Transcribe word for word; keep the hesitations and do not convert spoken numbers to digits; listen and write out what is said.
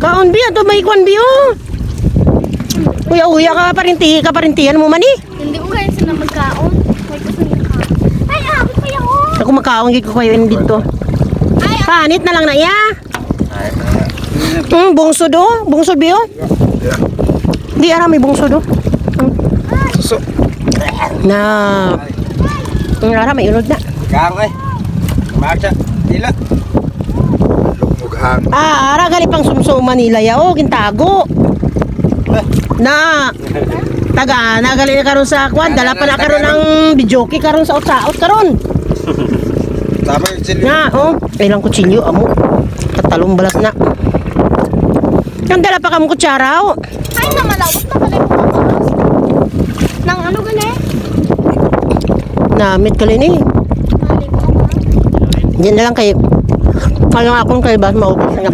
Kaon, bi, ato may kwan, bi, oh. Uya-uya ka, parinti, kaparintihan mo man, eh. Hindi ko kaya sila magkaon. May gusto nila kaon. Ay, abot pa yan, oh. Ako makaon gid ko kayo dito. Panit na lang na iya. Mm, bungsod, oh. Bungsod, bi, oh. Di ara may bungsod, oh. Suso. Na. Ang ara may unod na. Kang eh. Marcha. Dila. Lugmog hang. Ah, ara gali pang sumsuma nila ya, oh, gintago. Na. Taga na gali na karon sa kwan, dala pa na karon ang videoke karon sa utsaot karon. Tama yung chili. Na, oh, ilang kutsilyo amo. Katalong balas na. Ang dala pa kamo kutsara, oh. Ay, namalawot na pala yung mga Nang ano gali? Namit ka ni. Mali ko ba? Diyan na lang kay kaya akong kay bas maubos na.